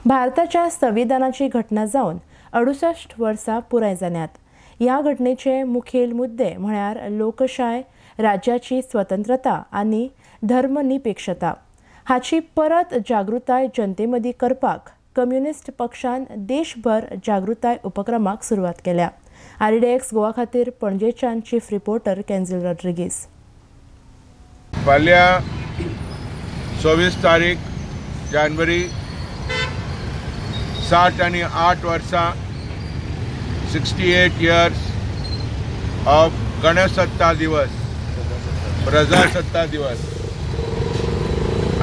भारताच्या संविधानाची घटना जावन 68 वर्सां पुराय जाल्यात. ह्या घटनेचे मुखेल मुद्दे म्हळ्यार लोकशाय, राज्याची स्वतंत्रता आनी धर्मनिपेक्षता. हाची परत जागृताय जनतेमदी करपाक कम्युनिस्ट पक्षान देशभर जागृताय उपक्रमाक सुरवात केल्या. आरडीएक्स गोवा खातीर पणजेच्यान चीफ रिपोर्टर कॅन्झिल रॉड्रिगीस. फाल्यां 24 तारीख जानेवारी 68 वर्सां, 68 इयर्स ऑफ गणसत्ता दिवस, प्रजासत्ता दिवस.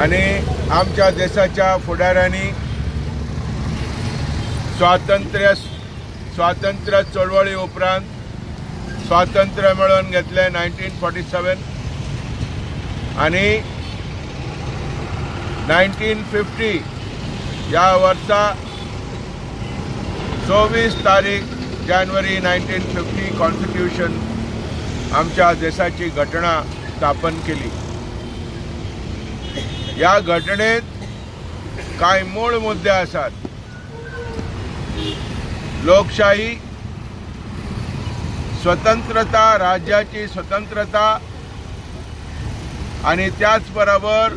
आनी आमच्या देशाच्या फुडाऱ्यांनी स्वातंत्र्य चळवळी उपरांत स्वातंत्र्य मेळोवन घेतलें 1947 आनी 1950 ह्या वर्सा 24 तारीख जानेवारी 1950 कॉन्स्टिट्यूशन, आमच्या देशाची घटना स्थापन केली. ह्या घटनेत कांय मूळ मुद्दे आसात: लोकशाही, स्वतंत्रता, राज्याची स्वतंत्रता आणि त्याच बरोबर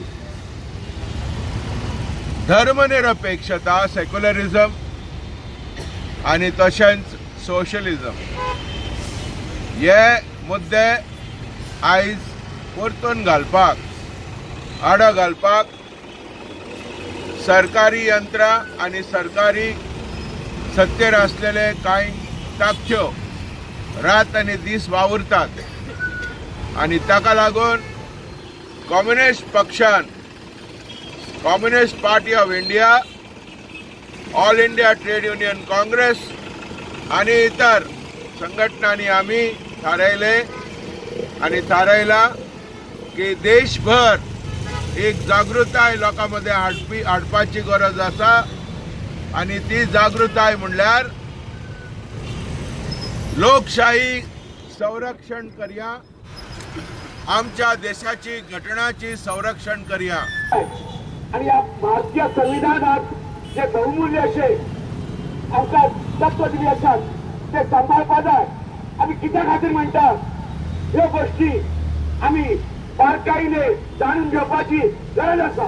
धर्मनिरपेक्षता, सेक्युलरिझम आणि तशेंच सोशलिझम. हे मुद्दे आयज परतून घालपाक, आडो घालपाक सरकारी यंत्रां आनी सरकारी सत्तेर आसलेले कांय ताकत्यो रात आनी दीस वावुरतात. आनी ताका लागून कम्युनिस्ट पक्षान, communist party of India, all India trade union Congress आनी इतर संघटनांनी आमी थारायले आनी थारायलां की देशभर एक जागृताय लोकां मदें हाडपाची गरज आसा. आनी ती जागृताय म्हणल्यार लोकशाही संरक्षण करया, आमच्या देशाची घटनाची संरक्षण करया. आणि या भारतीय संविधानात जे बहुमूल्य असे आमकां तत्व दिली आसात, ते सांबाळपा जाय. आमी कित्या खातीर म्हणटा, ह्यो गोष्टी आमी बारकाईने जाणून घेवपाची गरज आसा.